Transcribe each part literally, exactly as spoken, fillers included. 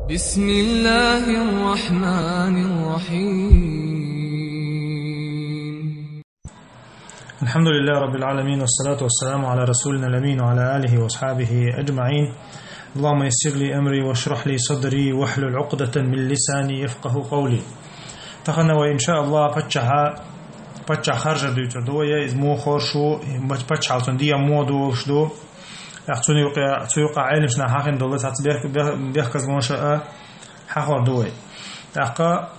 بسم الله الرحمن الرحيم. الحمد لله رب العالمين، والصلاة والسلام على رسولنا الأمين وعلى آله وأصحابه أجمعين. اللهم يسر لي أمري واشرح لي صدري واحلل عقدة من لساني يفقه قولي. Тахан вай, иншааллах, паччахьа, паччахь харжар дуьйцур ду вай, из муха хоржу, паччахьалла цунна дегӀ муха долуш ду. Цу юкъа, цу юкъа Ӏеламнаха хьахина долу цхьацца бех-, бех-, бехказлонаш а хьахор ду вай. ТӀаккха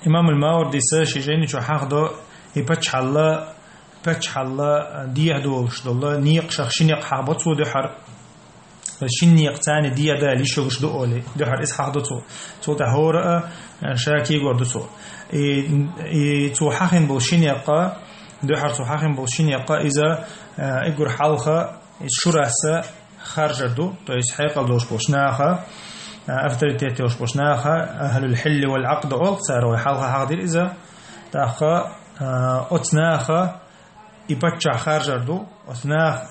Имамул Мавардис шен жайни чу хьахдо, и паччахьалла, паччахьалла дегӀ долуш долу некъашах ши некъ хьахбо цо дуьххьара. Шин некъаца дегӀ дала йиш йолуш ду олий, дуьххьара иза хьахдо цо. Цул тӀаьхьа хӀора а ша кегор ду цо. И, и цо хьахина болу ши некъ, дуьххьара цо хьахина болу ши некъ, иза, а, уггар хьалха, иза шураса харжар ду, то есть хьекъал долуш болчу наха, а, авторитет йолуш болчу наха, ахьлул хьилли вал Ӏакъда олу цара, вай хьалха хьахдира иза. ТӀаккха, а, оцу наха и паччахь харжар ду, оцу наха,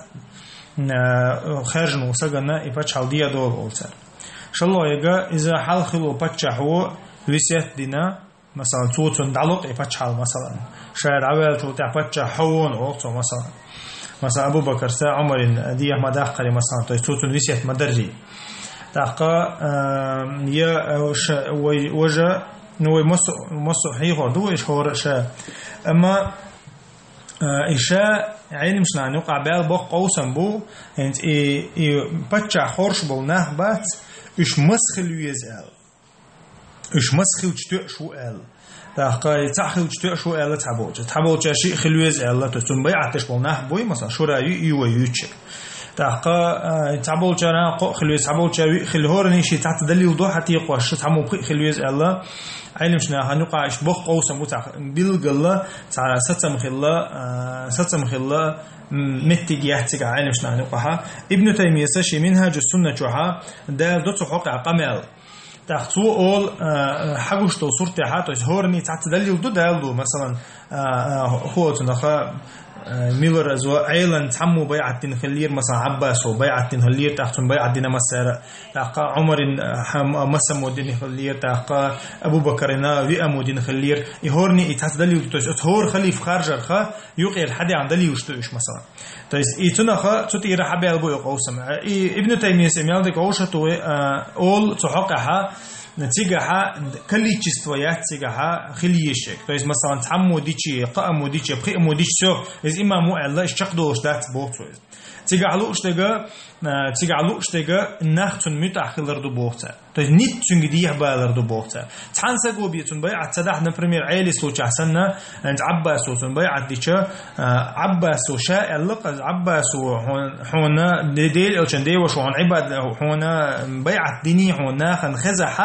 а, хаьржина волу сагана и паччахьалла дегӀ долу олу цара. ШолгӀа яга иза хьалха хилла паччахьо весет дина, масалан, цо цунна дӀало и паччахьалла, масалан. Ша дӀаваьллачул тӀаьхьа паччахь хьо ву олу цо, масалан. Масалан, Абу Бакарца Ӏумарна дегӀ ма даккхаре, масалан, то есть цо цунна весет ма дарре. ТӀаккха, а, я, а, ша, вай, важа, ну, вай массо, массо хьехор ду вай хӀора ша. Амма, а, и ша Ӏеламнахана юкъахь баьлла боккха къовсам бу, хӀинца и, и паччахь хоржуш болу нах бац, уьш маса хила веза аьлла. Уьш маса хилча тоьаш ву аьлла. ТӀаккха и цхьаъ хилча тоьаш ву аьлла цхьаболчара. Цхьаболчара шиъ хила веза аьлла, то есть цунна байӀат деш болу нах буй, масалан, шура ю, и вай юьйцуш. ТӀаккха, а, цхьаболчара кхоъ хила веза, цхьаболчара виъ хила, хӀоранна шен цхьацца далил ду хьан текхош, цхьаммо пхиъ хила веза аьлла. Ӏеламнахана юкъахь иштта боккха къовсам бу цхьа билггала, цхьа сацам хилла, а, сацам хилла, м, меттиг яц цигахь Ӏеламнахана юкъахь. Ибн Таймияс шен Минхаджус Сунна чохь дала ду цу хьокъехь къамел. ТӀаккха цо олу, а, хьагуш долу суртехь, то есть хӀоранна цхьацца далил ду, дала ду, масалан, а, а, хӀоцунаха, а, милар азо Ӏелан цхьаммо байӀат дина хиллера, масалан, Ӏаббасо байӀат дина хиллера, тӀаккха цунна байӀат дина массара, тӀаккха Ӏумарин, а, хьа-, массамо дина хиллера, тӀаккха Абу Бакарина виамо дина хиллера. И хӀоранна и цхьацца далил ду, то есть оцу хӀора халифа харжарха юкъера хьадеана далилаш ду уьш, масалан. То есть и цунаха цу тӀера хьабаьлла бу и къовсам. И Ибн Таймияс и мел дика вовшахтуй, а, олу цу хьокъехь, цигахь количество яц цигахь хила езаш. То есть, масалан, цхьаммо дичи, кхааммо дичи, пхиаммо дичи, всё, иза имам ву аьлла, иза чекхдолуш дац боху цо иза. Цигахь лууш дерг, а, цигахь лууш дерг нах цунна муьтӀахь хилар ду боху цара. То есть ницкъ цуьнга дехьабалар ду боху цара. Цхьана саго бен цунна байӀат ца дахь, например, Ӏелин случай санна, хӀинца Ӏаббасо цунна байӀат дича, а, Ӏаббасо ша аьлла, къа-, Ӏаббасо хьуна, хьуна де-, Делан элчан деваша хьуна Ӏибад-, хьуна байӀат дини хьуна нахана хезахь,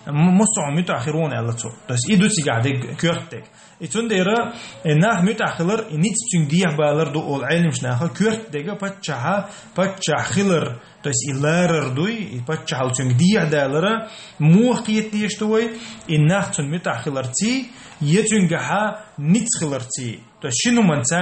м-, муссо а хьуна муьтӀахь хир ву аьлла цо. То есть и ду цигахь дерг, коьрта дерг. И цундела, э, нах муьтӀахь хилар, и ницкъ цуьнга дехьабалар ду олу Ӏеламнаха, коьрта дерг паччахьа, паччахь хилар, то есть и ларар дуй, и паччахьалла цуьнга дехьадалара, муха кхета дезаш ду вай, и нах цунна муьтӀахь хиларций, я цуьнгахьа ницкъ хиларций. То есть шин хӀуманца,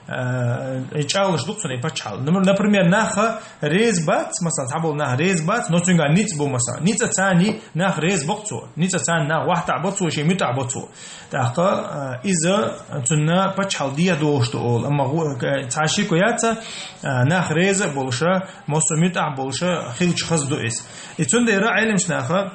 э, и чӀагӀлуш ду цунна и паччахьалла. Нап-, например, наха реза бац, масалан, цхьаболу нах реза бац, но цуьнгахь ницкъ бу, масалан. Ницкъаца нах реза бо-кх цо. Ницкъаца нах вахтахь бо цо, шен муьтӀахь бо цо. ТӀаккха, а, иза цунна паччахьалла дехьадолуш ду олу. Амма гӀу-, цхьа шико яц, а, нах реза а болуша, массо а муьтӀахь а болуша, хилча хаза ду иза. И цундела Ӏеламнаха,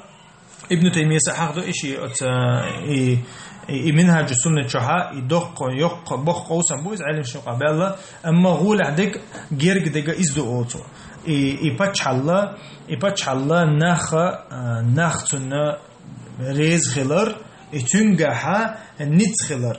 Ибн Таймияс хьахдо и ши оца, и, и, и Минхаджу Сунна чохьа, и доккха, йоккха, боккха къовсам бу иза Ӏеламнаха юкъахь баьлла, амма гӀолехь дерг, герга дерг иза ду олу цо. И, и паччахьалла, и паччахьалла наха, а, нах цунна реза хилар, и цуьнгахьа ницкъ хилар.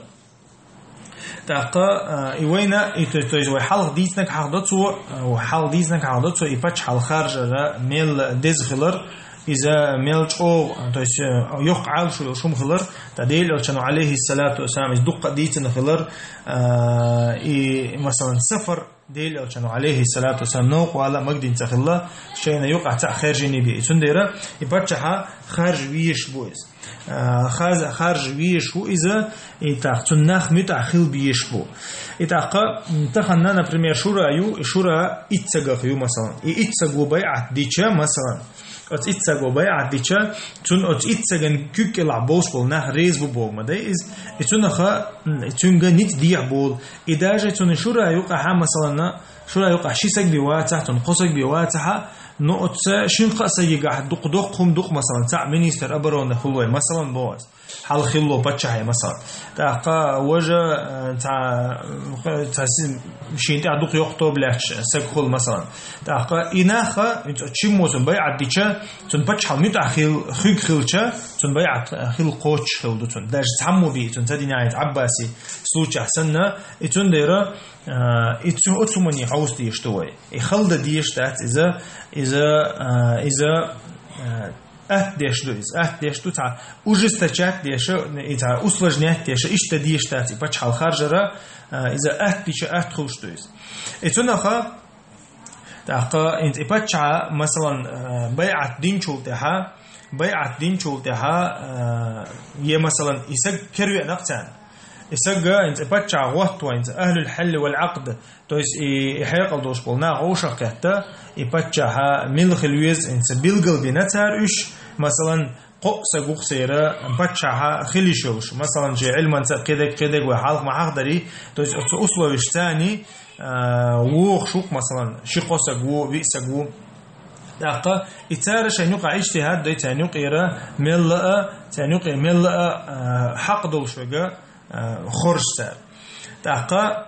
ТӀаккха, а, и вайна, и то, то есть вай хьалха дийцинарг хьахдо цо, а, вай хьалха дийцинарг хьахдо цо, и паччахьалла харжара мел деза хилар, иза мел чӀогӀа, то есть, а, йоккха Ӏалашо йолуш хӀума хилар, тӀа Делан элчано, алейхиссалату вассалам, иза дуккха а дийцина хилар, а, и, масалан, сафар, Делан элчано, алейхиссалату вассалам, новкъа вала а магадина ца хилла, шайна юкъахь цхьаъ хаьржиний бен. Цундела и паччахьа харжа везаш бу иза. А, хаз-, харжа везаш ву иза, и тӀаккха цунна нах муьтӀахь хила безаш бу. И тӀаккха, м, тахана, например, шура ю, и шура итт сагах ю, масалан. И итт саго байӀат дича, масалан, Оцу итт саго байӀат дича, цунна оцу итт саган куьг кӀелахь болуш болу нах реза бу боху ма дай иза. И цунаха, м, и цуьнга ницкъ дехьа болу. И даже цунна шура юкъахьа, масалан, шура юкъахь ши саг бен вацахь, цунна кхо саг бен вацахьа, но оцу шин-кхаа сагигахь дукха доккха хӀума дукха, масалан, цхьаъ министр обороны хуьлу вай, масалан, боху аса. Хьал хилло паччахье, масалан. ТӀаккха важа, э, цхьа, цхьа си-, шен тӀехь дукха йоккха тоба лаьтташ саг хуьлу, масалан. ТӀаккха и наха, чиммо цунна байӀат дича, цунна паччахьал муьтӀахь хил-, хуьг хилча, цунна байӀат, э, хила кхочуш хила ду цунна. Даже цхьаммо бен цунна ца дина, хӀинца Ӏаббаси случай санна, и цундела, э, и цу-, оцу хӀумане хьовса дезаш ду вай. И хала дан дезаш дац иза, иза, э, иза, э, атта деш ду иза, атта деш ду, цхьа ужесточать деш, и цхьа усложнять деш, иштта деш дац и паччахьал харжара, а, иза атта дича атта хуьлуш ду иза. И цунаха, тӀаккха, хӀинца и паччахьа, масалан, а, байӀат динчул тӀаьхьа, байӀат динчул тӀаьхьа, а, е, масалан, и саг кервеанакх царна. И саг, хӀинца и паччахьа гӀоттаван, хӀинца ахӀлул хьалли вал Ӏакъд, то есть и, и хьекъал долуш болу нах вовшах кхетта, и паччахьа мила хила веза, хӀинца билгал бина цара уьш, масалан, кхоъ саг ву-кх церан паччахьа хила йиш йолуш. Масалан, шен Ӏилманца кхидерг, кхидерг вай хьалха ма хьахдарий, то есть оцу условиш царний, а, вохуш ву-кх, масалан, ши-кхо саг ву, виъ саг ву. ТӀаккха и цара шайн юкъахь иштта хӀад дой, царна юкъера мелла а, царна юкъера мелла а, а, хьакъ долуш вега, а, хоржу цара. ТӀаккха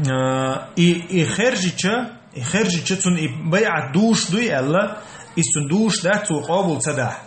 А, и, и хержича, и хержича цунна и байӀат душ дуй аьлла, иза цунна душ дац, цо къобал ца дахь.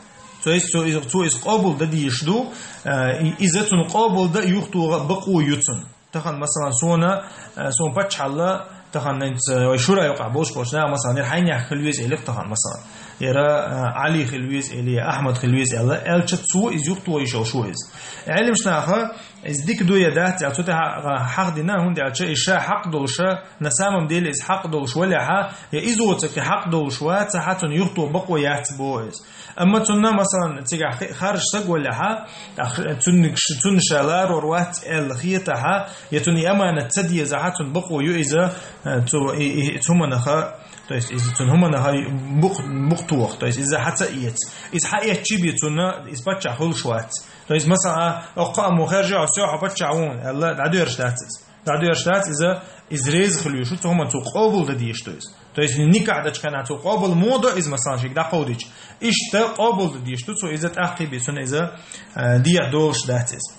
Цо иза, цо иза, цо иза къобал дан дийш ду, а, и, иза цунна къобал дан юхтугӀа бакъо ю цунна. Тахана, масалан, сона, а, сона паччахьалла, тахана хӀинца вай шура юкъахь болуш болчу наха, масалан, яра хьайнех хила веза элира тахана, масалан. Яра, а, Ӏали хила веза эли, Ахьмад хила веза аьлла, аьлча цо иза юхтугӀа йиш йолуш ву иза. Ӏелимаш наха, иза дика ду я дац аьлла, цу тӀехь хьахдина, хӀунда аьлча, и ша хьакъ долуша, на самом деле иза хьакъ долуш валехьа, я иза воцург хьакъ долуш вацахьа, цунна юхтугӀа бакъо яц боху иза. Амма цунна, масалан, цигахь хи-, харжа саг валехьа, ахь-, цунна, цунна ша ларор вац аьлла хетахьа, я цунна и аманат ца дезахьа, цунна бакъо ю иза, э, цу, и, и, цу хӀуманаха, то есть иза цунна хӀуманаха букъ-, букъ тоха, то есть иза хьа ца эца. Иза хьа эцчи бе цунна, иза паччахь хуьлуш вац. То есть, масала, а, оккха а мо хержа, а, всё, хьо паччахь ву, аьлла, дӀадоьраш дац иза. ДӀадоьраш дац иза, иза реза хила везаш ву, цу хӀуманна цо къобал дан дезаш ду иза. То есть, никахь дачу хенахь цо къобал мо до иза, масала, шига дӀакховдича. Иштта къобал дан дезаш ду цо иза, тӀаккхий бе цунна иза, а, дехьа долуш дац иза.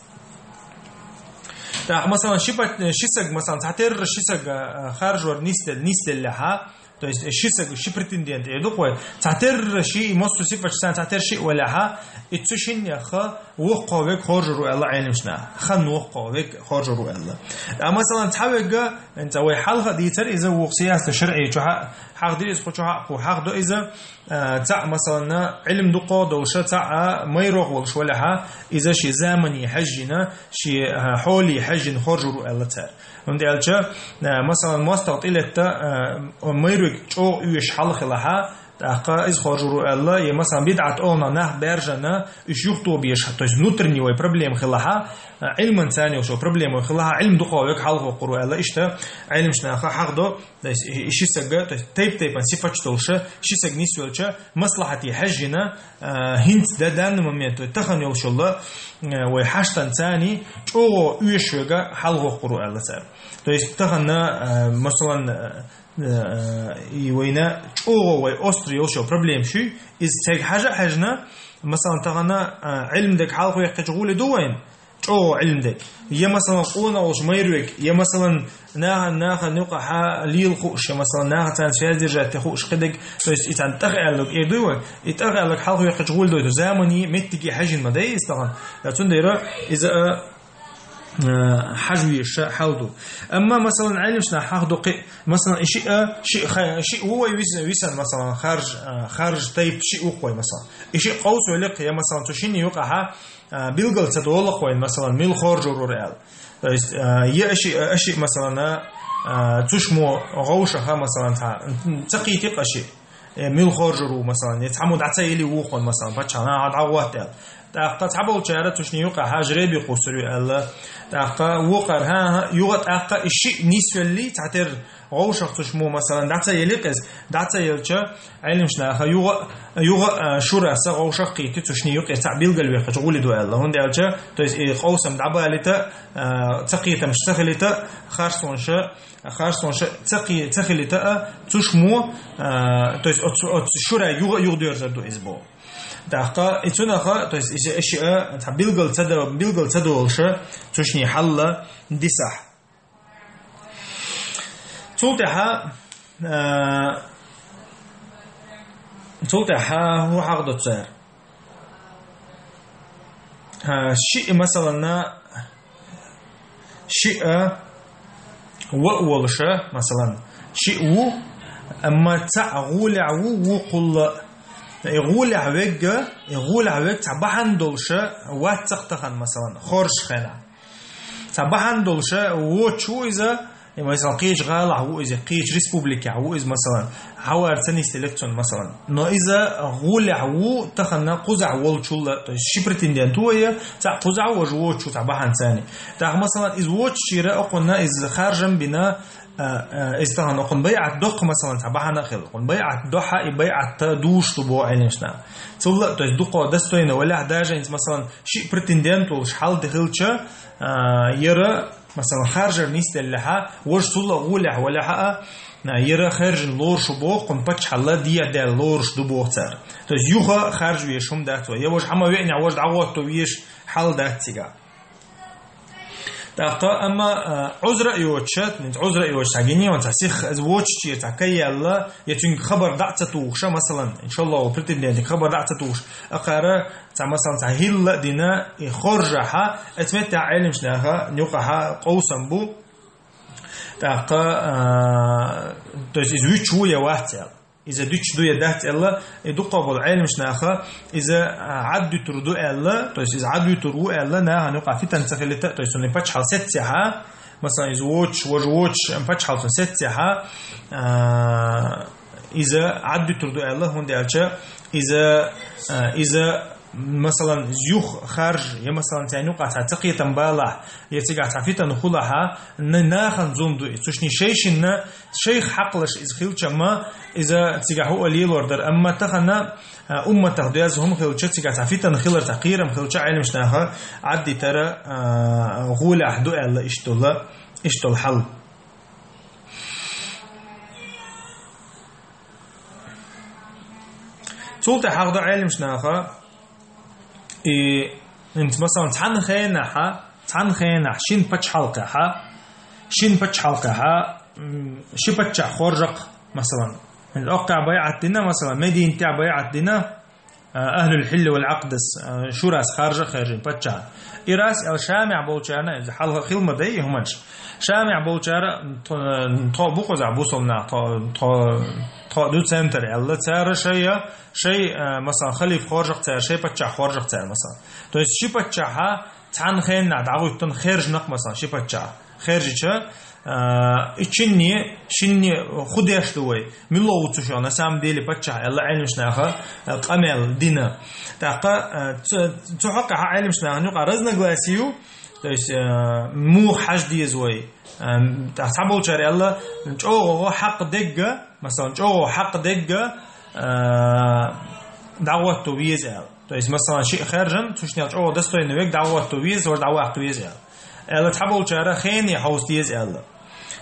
ТӀаккха, масала, ши пат-, ши саг, масала, цхьатерра ши саг, а, харжор нисдел-, нисделлехьа, То есть ши саг, ши претендент эр ду-кх вай. Цхьатерра ши, массо сипачу царна цхьатерра ши а валехьа, и цу шиннеха воккхо вег хоржур ву аьлла Ӏелимаш наха. Хан воккхо вег хоржур ву аьлла. А, масалан, цхьа вега, хӀинца вай хьалха дийцар иза вукху сиясату шарӀи чу хьа-, хьахдир иза, кху чу хьа-, кху хьахду иза, а, цхьаъ, масалан, Ӏилм дукхо долуша, цхьаъ майрох волуш валехьа, иза ши замани хьаьжжина, ши, а, хьоли хьаьжжина хоржур ву аьлла цара. ХӀунда аьлча, а, масалан, мостагӀа тӀелетта, а, майриг чӀогӀа оьшуш хьал хилахьа, тӀаккха иза хоржур ву аьлла, я, масалан, бидӀат олна нах баьржана, уьш юхту беш, то есть внутренний вай проблема хилахьа, а, Ӏилман царна йолчо проблема хилахьа, Ӏилм дукхо вег хьалхоккхур ву аьлла, иштта Ӏилмаш наха хьахдо, то есть и, и ши сага, то есть тайп-тайпан сипачу долуша, ши саг нисвелча, маслахьате хьаьжжина, а, хӀинца дан данный момент, вай тахана йолуш йолла, а, вай хьаштан царний чӀогӀа оьшуш вега хьалхоккхур ву аьлла цара. То есть тахана, а, масалан, а, а, и вайна чӀогӀа вай остро йолуш йолу проблема шуй, иза цайга хьажа а хьаьжна, масалан, тахана, а, Ӏилмандаг хьалхавеккхича гӀули ду вайна, чӀогӀа Ӏилмандаг. Я, масалан, къона волуш майрвег, я, масалан, наха, наха нукъа хьа лийла хууш, я, масалан, наха царна связь держать де хууш кхидерг, то есть и царна тӀахъаьллаг эр дуй вай, и тӀахъаьллаг хьалхавеккхича гӀули дойту. Замани меттиге хьаьжжина ма дай иза тахана. Я цундела иза, а, а, хьажа везаш хьал ду. Амма, масалан, Ӏелимаш наха хьахдо кхин, масалан, и шиъ, шиъ ха-, шиъ ву вай вис-, висан, масалан, харж, а, харж тайп шиъ ву-кх вай, масалан. И шиъ къовса великх, я, масалан, цу шинна юкъахьа, а, билгал ца долу-кх вайна, масалан, мила хоржур ву аьлла. То есть, а, я аши, аши, масалан, а, цуш мо гӀовшаха, масалан, цхьа, ца кхийти-кх аши. Э, мила хоржур ву, масалан, я цхьаммо дӀа ца йили вукхун, масалан, паччахьна хьан дӀагӀотта аьлла. ТӀаккха цхьаболчара цу шинна юкъахьа жребий кхуссур ю аьлла. ТӀаккха вокхар, хӀа, хӀа, юха тӀаккха и шиъ нисвелли, цхьатера гӀовшах цу шиммо, масалан, дӀа ца елли къиза, дӀа ца елча, Ӏелимаш наха юха, юха, а, шура са гӀовшах кхийтти цу шинна юкъе цхьа билгалвехача гӀули ду аьлла. ХӀунда аьлча, то есть и къовсам дӀабалита, а, ца кхетамаш ца хилита, харцонаш, харцонаш ца кхи-, ца хилита а, цу шиммо, а, то есть оцу, оцу шура юха, юха доьрзар ду иза бо. ТӀаккха и цунаха, то есть, иша, иша, цхьа билгал ца до-, билгал ца долуша, цу шинна хьалла дисахь. Цул тӀаьхьа, а, цул тӀаьхьа хӀун хьагӀ ду цара? А, шиъ, масалан, шиъ ва а волуша, масалан, шиъ ву, амма цхьаъ гӀулехь ву, вукхулла. И гӀулехь вегга, и гӀулехь вегга цхьа бахьана долуша вац-кх тахана, масалан, хоржуш хенахь. Цхьа бахьана долуша воцуш ву иза, и, масалан, кхечу гӀалахь ву иза, кхечу республикехь ву иза, масалан, хьавар ца нисделира цунна, масалан. Но иза гӀулехь ву тахана кхузахь волчул а, то есть ши претендент ву я, цхьаъ кхузахь ву, важа воцуш ву цхьа бахьана царна. ТӀаккха, масалан, иза воцучуьра окхунна иза харжам бина, а, а, иза тахана окхунна байӀат доккху, масалан, цхьа бахьана а хилла. Окхунна байӀат дохьа, и байӀат дузуш ду боху Ӏелимаш наха. Цул а, то есть дукха достойно валехь, даже хӀинца, масалан, шиъ претендент волуш хьал де хилча, а, яра, масалан, харжар нисделлехьа, важа цул а гӀулехь валехьа а, а, яра хаьржина лоруш ву боху, кхунна паччахьалла дехьадаьлла лоруш ду боху цара. То есть юха харжа везаш хӀума дац вай. Я важа хьа ма веънехь, важа дӀагӀотто везаш хьал дац цигахь. ТӀаккха, амма, а, Ӏузра а йоцуша, хӀинца Ӏузра а йоцуш цхьа гинийон, цхьа сиха, иза воцучуьра цхьа кайъяьлла, я цуьнга хабар дӀа а ца тухуша, масалан, иншаллаху, претендентиг хабар дӀа а ца тухуш, акхара цхьа, масалан, цхьа хӀилла а дина, и хоржахьа, оцу меттехь Ӏелимаш наха юкъахьа къовсам бу, тӀаккха, а, то есть иза вуьтуш ву я вац аьлла. Иза дуьтуш ду я дац аьлла, и дукха болу Ӏелимаш наха, иза, а, Ӏад дуьтур ду аьлла, то есть иза Ӏад дуьтур ву аьлла, нахана юкъахь фитан ца хилита, то есть цунна паччахьалла сеццехьа, масалан, иза воцуш, важа воцуш, паччахьалла цунна сеццехьа, а, иза Ӏад дуьтур ду аьлла, хӀунда аьлча иза, а, иза, масалан, юха харжа, я, масалан, царна юкъахь цхьа ца кхетам балахь, я цигахь цхьа фитан хулахьа, на-, нахана зулам ду иза. Цу шинна шайшинна, шайх хьакхалаш иза хилча ма, иза цигахь хӀуъа лелор дара. Амма тахана, а, умматах доьзна хӀума хилча, цигахь цхьа фитан хилар, цхьа кхерам хилча, Ӏелимаш наха Ӏад дитара, а, гӀулехь ду аьлла, иштта долу, иштта долу хьал. Цул тӀаьхьа хьагӀ до Ӏелимаш наха, и, хӀинца, масалан, цхьана хенахьа, цхьана хенахь шина пачхьалкхехьа, шина пачхьалкхехьа, м, ши паччахь хоржакх, масалан. ХӀинца оккхехь байӀат дина, масалан, Мединатехь байӀат дина, а, ахӀлул хьилли вал Ӏакъдас, а, шурас харжа а хаьржина паччахь. Ирас аьлла Шамехь болчарна, иза хьалха хила ма дай и хӀуманаш. Шамехь болчара, тхо-, тхо бу кхузахь бусалба нах, тхо-, тхо-, тхо ду центр аьлла, цара шайа, шай, а, масалан, халиф хоржакх цара, шай паччахь хоржакх цара, масалан. То есть ши паччахьа цхьана хеннахь дӀагӀуьттун хаьржинакх, масалан, ши паччахь. Хаьржича, а, и чинни, шинни хӀун деш ду вай? Мила ву цу шуьга, на самом деле, паччахь аьлла Ӏелимаш наха, а, къамел дина. ТӀаккха, а, цу, цу хьокъехьа Ӏелимаш нахана юкъа разногласие ю, то есть, а, муха хьажа деза вай? А, тӀаккха цхьаболчара аьлла, чӀогӀа хьакъ дегга, масалан, чӀогӀа хьакъ дегга, а, дӀагӀотто веза аьлла. То есть, масалан, шиъ хаьржина, цу шиннел чӀогӀа достойно верг дӀагӀотто веза, важа дӀаваккха веза аьлла. Аьлла цхьаболчара хене хьовса деза аьлла.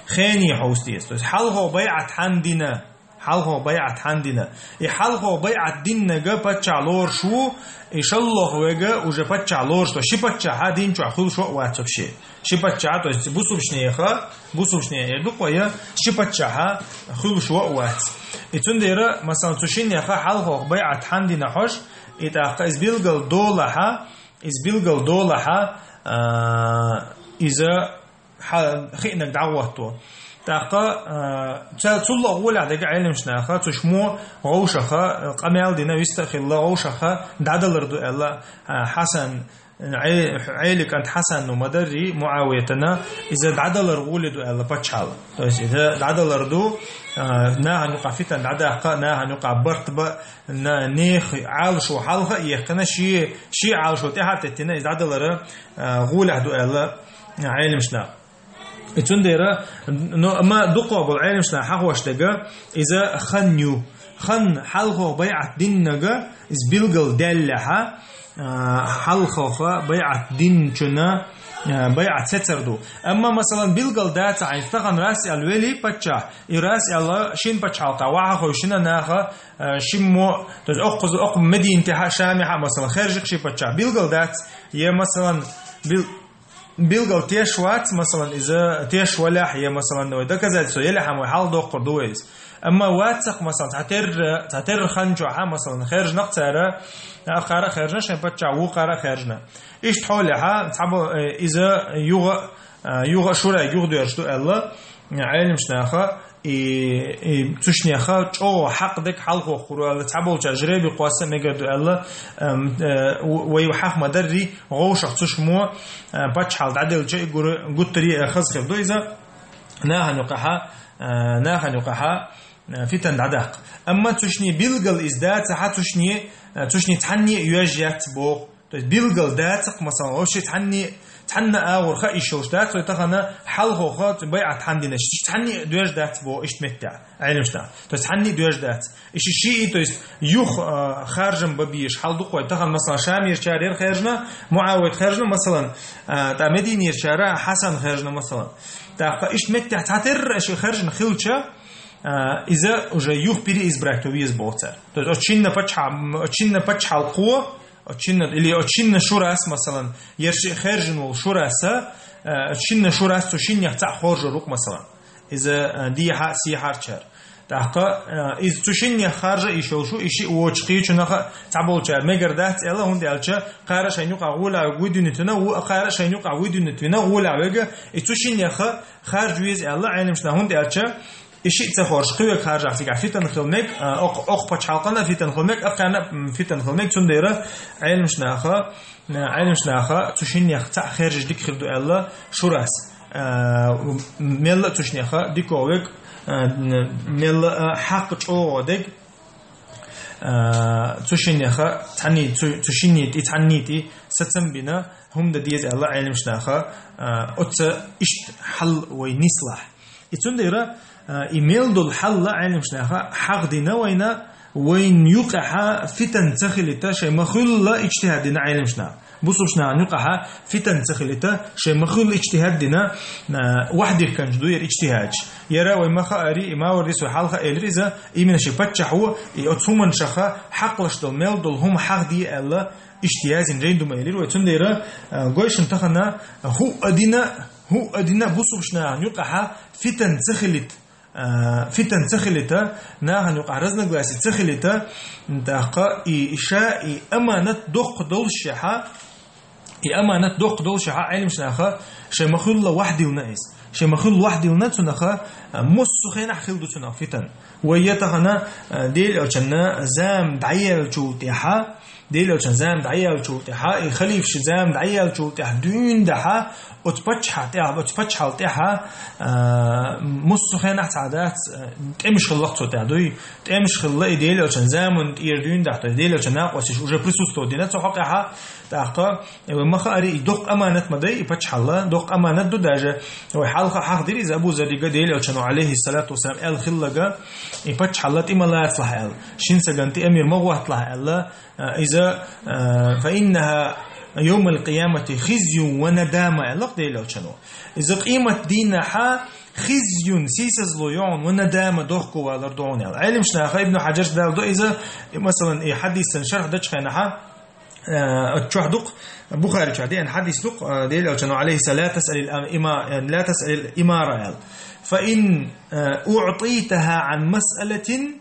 Хене хьовса деза. То есть, хьалхо байӀат хьанна дина, хьалхо байӀат хьанна дина. И хьалхо байӀат диннарг паччахь лоруш ву, и шолгӀа верг уже паччахь лоруш ву. Ши паччахьа дин чохь хуьлуш вац вообще. Ши паччахьа, то есть бусалбашнеха, бусалбашне эр ду-кх вай, ши паччахьа хуьлуш вац. И цундела, масалан, цу шиннеха хьалхох байӀат хьанна дина хьожа, и тӀаккха иза билгал долахьа, иза билгал долахьа, а, иза хьа-, хиънарг дӀагӀотто. ТӀаккха, а, ца-, цул а гӀолехь дерг Ӏелимаш наха, цу шиммо вовшаха, къамел дина вист а хилла, вовшаха дӀадалар ду аьлла, а, Хьасан, Ӏе-, Ӏелин кӀант Хьасана ма даррий МуӀавиятана, иза дӀадалар гӀоле ду аьлла паччахьалла. То есть иза дӀадалар ду, а, нахана юкъа фитан дӀадаккха, нахана юкъа барт ба, на-, нех Ӏалашо хьалха а яьккхина, ши, ши Ӏалашо тӀехьа а теттина, иза дӀадалар, а, гӀолехь ду аьлла Ӏелимаш наха. И цундела, ну, ма дукха болу Ӏелимаш наха хьахош дерг, иза хан ю. Хан хьалхо байӀат диннарг, иза билгал даьллехьа, а, хьалхо байӀат динчунна, а, байӀат сецар ду. Амма, масалан, билгал дац хьайна, тахана рас аьлла велий паччахь, и рас аьлла шин пачхьалкха вахьа хойшина наха, а, шиммо, то есть оккхуза, оккха Мединатехьа, Шамехьа, масалан, хержа-кх ши паччахь, билгал дац, е, масалан, бил-, билгал теш вац, масалан, иза теш валехь, е, масалан, вай доказательство елехь, вай хьалдоккхур ду вай иза. Амма вацахь, масалан, цхьатерра, цхьатерра хан чохьа, масалан, хержна-кх цара, акхара а хержна шайн паччахь, вукхара а хержна. Иштта хьолехьа, цхьабо-, э, иза юха, э, юха а шурайга юхадоьрзуш ду аьлла, Ӏелимаш наха, и, и цу шиннех чӀогӀа хьакъ дерг хьалхох хир ву аьлла, цхьаболчара жребий кхосса а мегар ду аьлла, эм, э, в-, вай хьаха ма даррий, вовшах цу шиммо, э, паччахьалла дӀаделча и гур-, гуттарий а хаза хир ду иза, нахана юкъахьа, э, нахана юкъахьа, э, фитан дӀадаккха. Амма цу шинне билгал иза дацахьа, цу шинне, э, цу шинне цхьанне а йоьжна яц боху. То есть билгал дацахь, масалан, вообще цхьанне, цхьанна агӀор ха йиш йолуш дац, вай тахана хьалхо ха байӀат хьан дина, цхьанне а доьжна дац боху иштта меттехь, Ӏелимаш наха. То есть цхьанне а доьжна дац. И ши, шиъ, то есть юха, а, харжам бан безаш хьал ду-кх вай. Тахана, масалан, Шамерчара яра хержна, МуӀавият хержна, масалан, а, тӀа Мединерчара Хьасан хержна, масалан. ТӀаккха иштта меттехь цхьатерра а ши хержна хилча, а, иза уже юха переизбрать ван веза боху цара. То есть оцу шинна паччахьа-, оцу шинна паччахьалкхо, оцу шинна, или оцу шинна шурас, масалан, яра шиъ хержна волу шураса, э, оцу шинна шурас цу шиннех цхьаъ хоржур ву-кх, масалан. Иза, э, дехьа а, сехьа а чара. ТӀаккха, э, иза цу шиннех харжа йиш йолуш ву, и шиъ вочу кхечунах а цхьаболчара мегар дац аьлла, хӀунда аьлча кхара а шайна юкъахь гӀолехь вуьдуьнитвина, ву-, кхара а шайна юкъахь вуьдуьнитвина, гӀолехь верг, и цу шиннех харжа веза аьлла Ӏелимаш наха, хӀунда аьлча и шиъ ца хоржуш кхин верг харжахь, цигахь фитан хила мега, а, окх-, окху пачхьалкхана фитан хила мега, акхарна а, м, фитан хила мега, цундела Ӏелимаш наха, а, Ӏелимаш наха цу шиннех цхьаъ хержаш дика хир ду аьлла шурас. А, мелла а цу шиннех дика верг, а, мелла а хьакъ чӀогӀа дерг, а, цу шиннех цхьанний-, цу, цу шиннийн тӀе, цхьанний тӀе сацам бина, хӀума дан деза аьлла Ӏелимаш наха, а, оцу иштта хьал вай нислахь. И цундела, а, и мел долу хьал Ӏелимаш наха хьахдина вайна, вайна юкъахьа фитан ца хилийта, шайн ма-хуьллу ижтихӀад дина Ӏелимаш наха. Бусулба нахана юкъахьа фитан ца хилийта, шайн ма-хуьллу ижтихӀад дина, а, вахьдихканаш ду яра ижтихӀадаш. Яра вай ма хаари, и Мавардис вай хьалха а элира иза, именно ши паччахь ву, и оцу хӀуманашха хьакхалаш долу, мел долу хӀума хьахде аьлла, иштта яздина жайна ду ма элира вай. Цундела, а, гой шуна тахана хӀуъа дина, хӀуъа дина бусулба нахана юкъахьа фитан ца хилийта, а, фитан ца хилийта, нахана юкъахь разногласи ца хилийта, тӀаккха и, и ша, и аманат доккха доллушехьа, и аманат доккха доллушехьа, Ӏелимаш наха шайн ма-хуьллу вахьдиллина иза. Шайн ма-хуьллу вахьдиллина цунах, а, массо а хенахь хила ду цунах фитан. Вай я тахана, а, Делан Элчанна зама дӀаяьллачул тӀаьхьа, Делан Элчанна зама дӀаяьллачул тӀаьхьа, и халифаш зама дӀаяьллачул тӀаьхьа дуьйна дахьа, оцу паччахьа тӀехь-, оцу паччахьалла тӀехьа, а, массо а хенахь цхьа дац, а, тӀемаш хилла-кх цу тӀехь дуй. ТӀемаш хилла и Делан Элчанан заманна тӀера дуьйна дахьа, то есть Делан Элчанан накъосташ уже присутствовать дина цу хьокъехьа, тӀаккха, э, ма хаари, и доккха аманат ма дай, и паччахьалла, доккха аманат ду даже. Вай хьалха а хьахдира иза Абу Заррига, Делан Элчано, алейхиссалату вассалам, аьлла хилларг, и паччахьалла тӀе ма лацалахь аьлла. Шин сагана тӀе амир ма гӀотталахь аьлла, а, иза, а, «Фа иннаха йовмал къиямати хизюн ва надама», аьлла-кх Делан Элчано. Иза къематан дийнахьа хизюн, сийсазло ю хьуна, ва надама, дохковалар ду хьуна аьлла. Ӏелимаш наха, Ибн Хьаджарс далла до иза, и, масалан, и хьадисан шарх дечу хенахьа, а, оцу чохь ду-кх, Бухари чохь деана хьадис ду-кх, а, Делан Элчано, алейхиссалату вассалам, ла тасъалил ам-, има-, ла тасъалил имара аьлла. «Фа ин, а, уътитаха ан масъалатин»,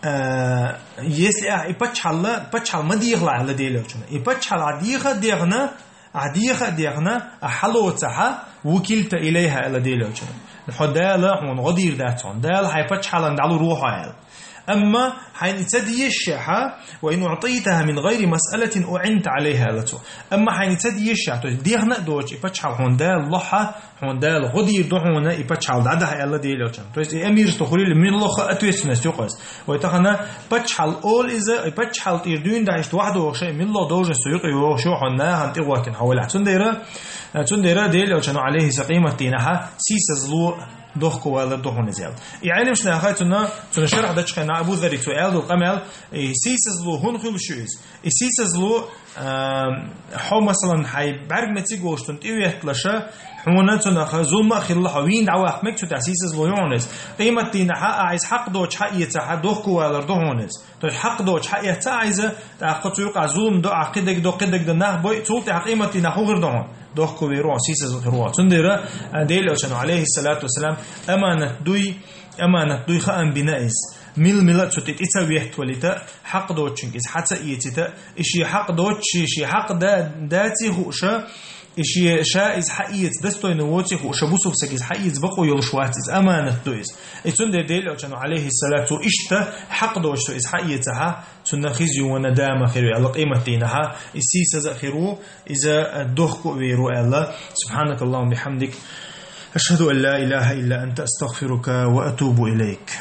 а, если ахь и паччахьалла, паччахьалла ма дехалахь аьлла Делан Элчано. И паччахьалла ахь деха а дехна, ахь деха а дехна, ахь хьалоцахьа, вукилта илайха аьлла Делан Элчано. Хьо Дала хьуна гӀо дийр дац хьуна. Дала хьайн паччахьаллина дӀалур ву хьо аьлла. Амма хьайна и ца дезашехьа, «وإن أعطيتها من غير مسألة أعنت عليها», аьлла цо. Амма хьайна и ца дезашехьа, то есть дехна а доцуш, и паччахьалла хьуна Дала лохьа, хьуна Дала гӀо дийр ду хьуна и паччахьалла дӀадахьа аьлла Делан Элчано. То есть и амираш тохурил милла лоха ответственность юкъа из. Вай тахана паччахьалла ола иза, и паччахьалла тӀера дуьйна дахьа иштта вахьа догӀуш, и милла должность юкъа йогӀуш, хьуна нахана тӀе гӀоттина хьо валахь. Цундела, цундела Делан Элчано, алейхи салам, къематдийнахьа сийсазло дохко валар ду хьуна иза аьлла. И Ӏилмаш наха цунна, цунна шархь дачхьана Абу Зарри цо аьлла долу къамел, и сийсазло хӀун хуьлуш ю иза? И сийсазло, а, хьо, масалан, хьай бӀаьрг мецига волуш цунна тӀеветталаша, хьуна цунаха зулма а хилла, хьо вийна дӀаваккха мега цу тӀехь сийсазло ю хьуна иза. Къематдийнахьа а иза хьакъ доцуш хьаэцахьа дохко валар ду хьуна иза. То есть хьакъ доцуш хьаэцна а иза, тӀаккха цу юкъа зулам до, а кхидерг до, кхидерг до нах бой, цул тӀаьхьа къематдийнахь хӀун хир ду хьуна? Дохко вер ву хьо, сийсазло хир ву хьо. Цундела, а, Делан Элчано, алейхиссалату вассалам, аманат дуй, аманат дуй хаам бина иза. Мила-мила цу тӀе тӀе ца веттавалита, хьакъ доцучуьнга иза хьа ца эцита, и шен хьакъ доцуш, шен, шен хьакъ да-, даций хууша, и шен ша иза хьаэца достойно воций хууша, бусулба саг иза хьаэца бакъо йолуш вац иза, аманат ду иза. И цундела Делан Элчано, алейхиссалату, цо иштта хьакъ доцуш цо иза хьаэцахьа, цунна хизювана дама хир ву аьлла къематдийнахьа, и сийсаза а хир ву, иза дохко а вер ву аьлла. سبحانك اللهم وبحمدك، أشهد أن لا إله إلا أنت، أستغفرك وأتوب إليك.